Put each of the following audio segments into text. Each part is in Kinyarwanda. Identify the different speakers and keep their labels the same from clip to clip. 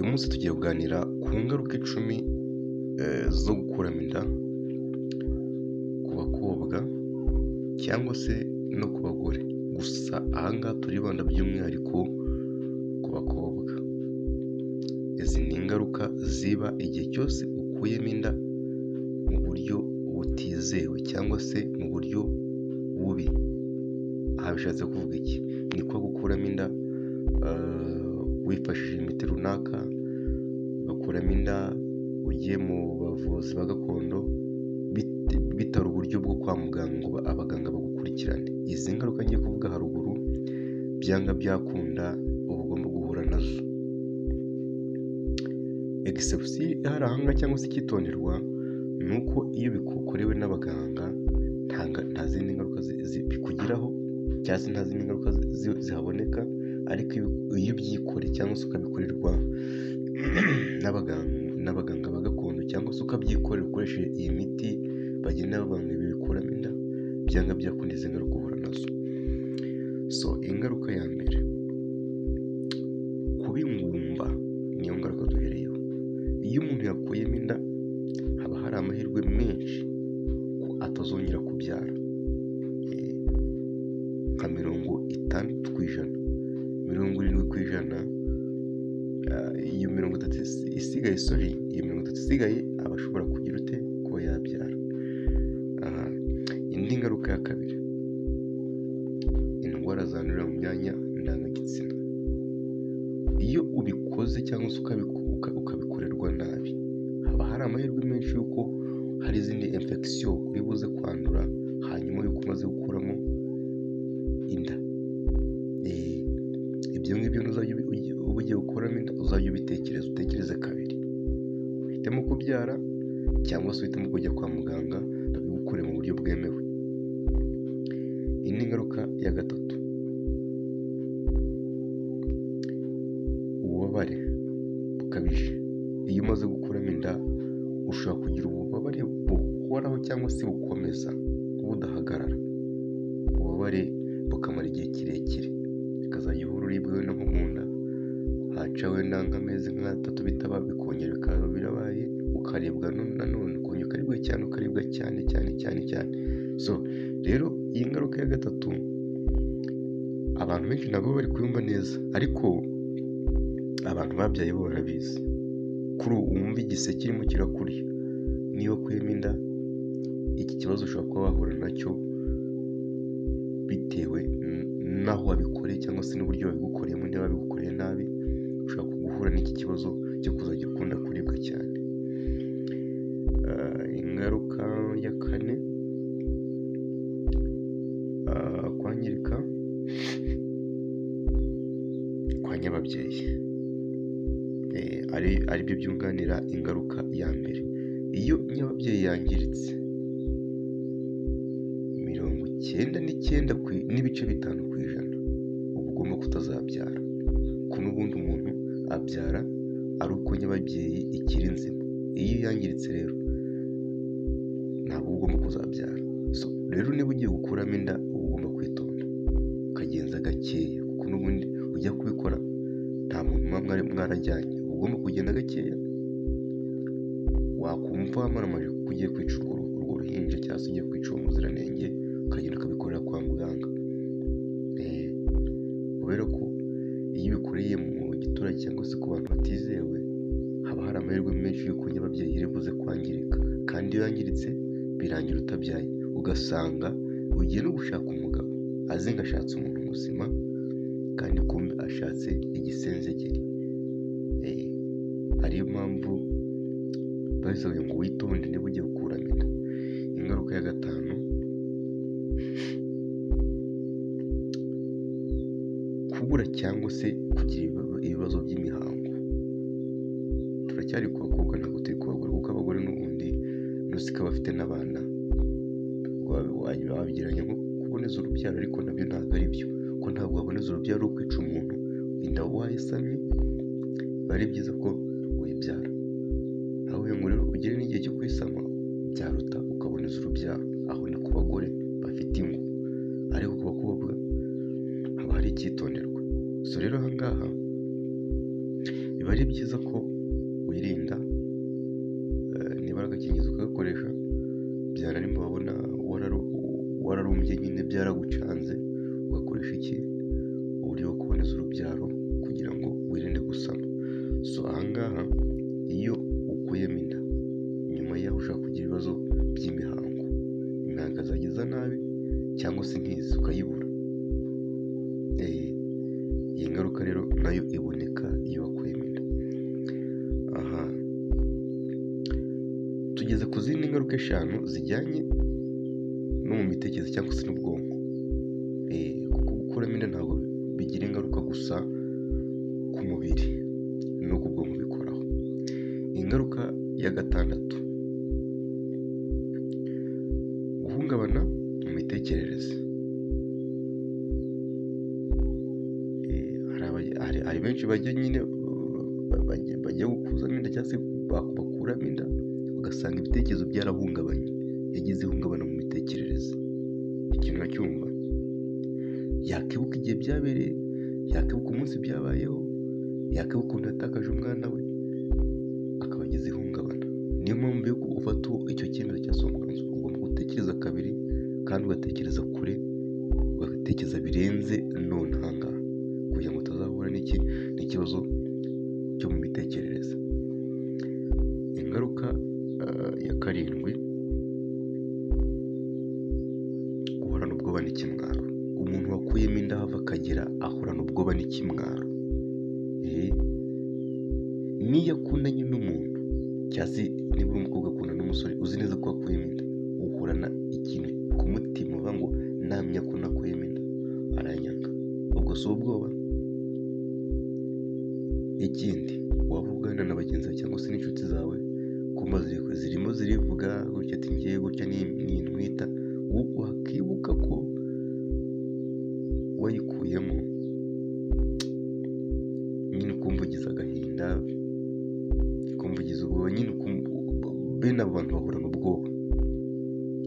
Speaker 1: Uyu munsi tugiye kuganira ku ngaruka 10 zo gukuramo inda ku bakobwa cyangwa se no ku bagore. Gusa ahangaha turibanda by'umwihariko ku bakobwa. Izi ni ingaruka ziba igihe cyose ukuyemo inda mu buryo butizewe cyangwa se mu buryo bubi. Aha bishatse kuvuga iki? Ni ko gukuramo inda wifashishije imiti runaka, ugakuramo inda ugiye mu bavuzi ba gakondo, bitari uburyo bwo kwa muganga ngo abaganga bagukurikirane. Izi ngaruka ngiye kuvuga haruguru byanga byakunda uba ugomba guhura nazo. Exception ihari ahangaha cyangwa se icyitonderwa ni uko iyo bikorewe n'abaganga nta zindi ngaruka bikugiraho cyangwa se nta zindi ngaruka zihaboneka, ariko iyo ubyikoreye cyangwa se ukabikorerwa n'abaganga ba gakondo cyangwa se ukabyikorera ukoresheje iyi miti bagenda bavanga ibi bikuramo inda, byanga byakunda izi ngaruka uhura nazo. So ingaruka ya mbere, kuba ingumba niyo ngaruka duhereyeho. Iyo umuntu yakuyemo inda haba hari amahirwe menshi ko atazongera kubyara, nka 60%, 70%, iyo 30 isigaye, sorry, iyo 30 isigaye aba ashobora kugira ute kuba yabyara. Indi ngaruka ya kabiri, indwara zandurira mu myanya ndangagitsina. Iyo ubikoze cyangwa se ukabikorerwa nabi, haba hari amahirwe menshi y'uko hari izindi infection uri buze kwandura hanyuma y'uko umaze gukuramo inda. Ibyo ngibyo nuzajya uba ugiye gukuramo inda uzajya ubitekereza, utekereze kabiri, uhitemo kubyara cyangwa se uhitemo kujya kwa muganga babigukore mu buryo bwemewe. Indi ngaruka ya gatatu, ububabare bukabije. Iyo umaze gukuramo inda ushobora kugira ububabare buhoraho cyangwa se bukomeza budahagarara, ububabare bukamara igihe kirekire, ukazajya uhora uribwa wenda nko mu nda, haca wenda nk'amezi nk'atatu bitaba, bikongera bikaba birabaye, ukaribwa nanone ukongera ukaribwa cyane, ukaribwa cyane cyane cyane cyane. So rero iyi ngaruka ya gatatu abantu benshi ntabwo bari kuyumva neza, ariko abantu babyaye bo barabizi. Kuri ubu wumva igise kirimo kirakurya, niba ukuyemo inda iki kibazo ushobora kuba wahura nacyo bitewe n'aho wabikoreye cyangwa se n'uburyo wabigukoreyemo. Niba babigukoreye nabi ushobora guhura n'iki kibazo cyo kuzajya ukunda kuribwa cyane. Ingaruka ya kane, kwangirika kwa nyababyeyi, aribyo byunganira ingaruka ya mbere. Iyo nyababyeyi yangiritse 99.5% uba ugomba kutazabyara, kuko n'ubundi umuntu abyara ari uko nyababyeyi ikiri nzima. Iyo yangiritse rero ntabwo uba ugomba kuzabyara. So rero niba ugiye gukuramo inda uba ugomba kwitonda ukagenza gakeya, kuko n'ubundi ujya kubikora nta muntu muba mwarajyanye, uba ugomba kugenda gakeya. Wakumva wamaramaje kuko ugiye kwica urwo ruhinja cyangwa se ugiye kwica uwo muziranenge, ukagenda ukabikorera kwa muganga. Kubera ko iyo ubikoreye mu giturage cyangwa se ku bantu batizewe, haba hari amahirwe menshi y'uko nyababyeyi iri buze kwangirika, kandi iyo yangiritse birangira utabyaye, ugasanga ugiye no gushaka umugabo azi ngo ashatse umuntu muzima, kandi kumbe ashatse igisenzegeri. Ariyo mpamvu babisabye ngo witonde niba ugiye gukuramo inda. Ingaruka ya gatanu, kubura cyangwa se kugira ibibazo by'imihango. Turacyari ku bakobwa ntabwo turi ku bagore, kuko abagore n'ubundi nusika bafite n'abana wabigereranya nko kuboneza urubyaro, ariko nabyo ntabwo ari byo, kuko ntabwo waboneza urubyaro uri kwica umuntu. Inda wayisamye biba ari byiza ko uyibyara, aho ngo rero ugere n'igihe cyo kuyisama byaruta ukaboneza urubyaro. Aho ni ku bagore bafite ingo, ariko ku bakobwa haba hari icyitonderwa. So rero ahangaha Biba ari byiza ko wirinda, niba ari agakingirizo ukagakoresha, byanarimba wabona wararumbye nyine byaragucanze, ugakoresha iki? Uburyo bwo kuboneza urubyaro kugira ngo wirinde gusama. So ahangaha iyo ukuyemo inda, nyuma yaho ushobora kugira ibibazo by'imihango, imihango ikazajya iza nabi cyangwa se ntize ukayibura. Iyi ngaruka rero nayo iboneka iyo wakuyemo inda. Aha tugeze ku zindi ngaruka 5 zijyanye no mu mitekerereze cyangwa se n'ubwonko. Kuko gukuramo inda ntabwo bigira ingaruka gusa ku mubiri, no ku bwonko bikoraho. Ingaruka ya 6, guhungabana mu mitekerereze. Hari benshi bajya nyine bajya gukuzamo inda cyangwa se bakuramo inda, ugasanga ibitekerezo byarahungabanye, yagize ihungabana mu mitekerereze. Ikintu uracyumva, yakibuka igihe byabereye, yakibuka umunsi byabayeho, yakibuka ukuntu yatakaje umwana we, akaba agize ihungabana. Niyo mpamvu yo ufata icyo cyemezo cyangwa se umwanzuro, ugomba gutekereza kabiri kandi ugatekereza kure, ugatekereza birenze none ahangaha, kugira ngo utazahura n'ikibazo cyo mu mitekerereze. Ingaruka ya 7, guhorana ubwoba n'ikimwaro. Umuntu wakuyemo inda ava akagera ahorana ubwoba n'ikimwaro. Niyo akundanye n'umuntu cyangwa se niba uri umukobwa akunda n'umusore uzi neza ko wakuyemo inda, uhorana ikintu ku mutima uvuga ngo namenya ko nakuyemo inda aranyanga. Ubwo si ubwoba? Ikindi, waba uganira na bagenzi bawe cyangwa se n'inshuti zawe, kumva zirimo zirivuga gutya ati ngiye gutya nintwita, wakibuka ko wayikuyemo nyine ukumva ugize agahinda, ukumva ugize ubwoba nyine, bene abo bantu bahorana ubwoba.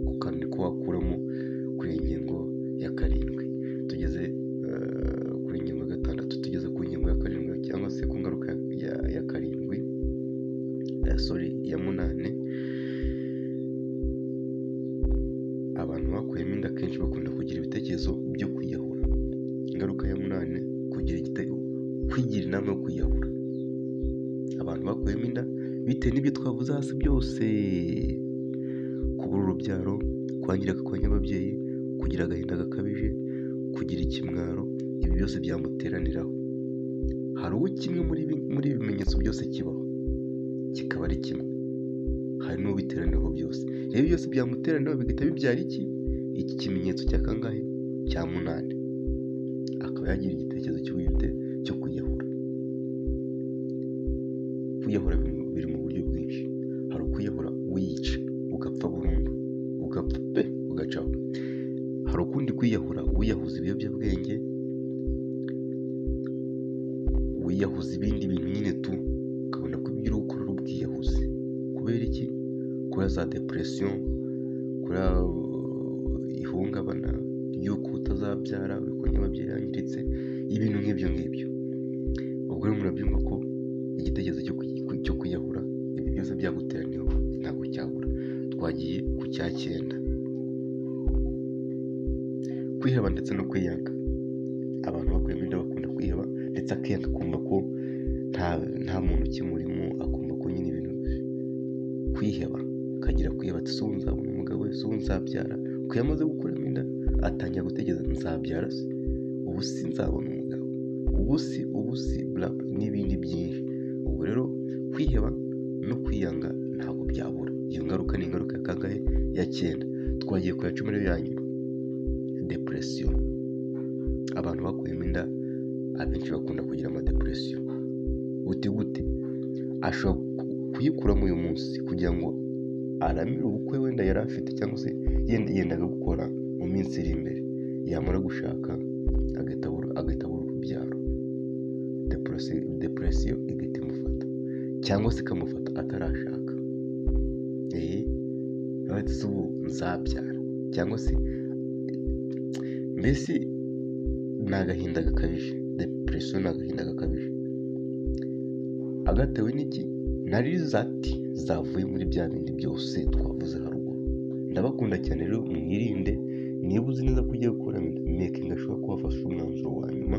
Speaker 1: Ku kantu niko wakuramo kuri iyi ngingo ya 7. Tugeze kuri ingingo ya 6, tugeze ku ngingo ya 7 cyangwa se ku ngaruka ya 7, sorry ya 8. Abantu bakuyemo inda kenshi bakunda kugira ibitekerezo byo kwiyahura. Ingaruka ya 8, kwigira inama yo kwiyahura. Abantu bakuyemo inda bitewe n'ibyo twavuze hasi byose, kubura urubyaro, kwangirika kwa nyababyeyi, kugira agahinda gakabije, kugira ikimwaro, ibi byose byamuteraniraho. Hari uwo kimwe muri ibi bimenyetso byose kibaho, kikaba ari kimwe, hari n'uwo biteraniraho byose. Rero byose byamuteraniraho bigahita bibyara iki? Iki kimenyetso cya kangahe? Cya 8. Akaba yagira igitekerezo cyo kwiyahura. Kwiyahura biri mu buryo bwinshi. Hari ukwiyahura wiyica ugapfa burundu, ugapfa pe ugacaho. Hari ukundi kwiyahura wiyahuza ibiyobyabwenge, wiyahuza ibindi bintu nyine tu, ukabona ko ibyo uri gukora ari ubwiyahuzi. Kubera iki? Kubera za depression, kubera ihungabana ry'uko utazabyara, uko nyababyeyi yangiritse, ibintu nk'ibyo ngibyo. Ubwo rero murabyumva ko igitekerezo cyo kwiyahura, ibi byose byaguteraniyeho ntabwo cyabura. Twagiye ku cya 9, kwiheba ndetse no kwiyanga. Abantu bakuyemo inda bakunda kwiheba ndetse akiyanga, akumva ko nta muntu ukimurimo, akumva ko nyine ibintu kwiheba, akagira kwiheba ati ubu nzabona umugabo, ese ubu nzabyara. Kuko iyo amaze gukuramo inda atangira gutekereza nzabyara se, ubu si nzabona umugabo, ubu si bla bla n'ibindi byinshi. Ubwo rero kwiheba no kwiyanga ntabwo byabura. Iyo ngaruka ni ingaruka ya kangahe? Ya 9. Twagiye ku ya 10 rero ya nyuma, depression. Abantu bakuyemo inda abenshi bakunda kugira amadepression. Uti gute? Ashobora kuyikuramo uyu munsi kugira ngo aramire ubukwe wenda yari afite cyangwa se yendaga gukora mu minsi iri imbere, yamara gushaka agahita abura urubyaro. Depression igahita imufata cyangwa se ikamufata atarashaka. Ati ubu nzabyara cyangwa se mbese ni agahinda gakabije. Depression ni agahinda gakabije. Agatewe n'iki? Na result zavuye muri bya bindi byose twavuze haruguru. Ndabakunda cyane rero, mwirinde. Niba uzi neza ko ugiye gukuramo inda, making sure ko wafashe umwanzuro wa nyuma.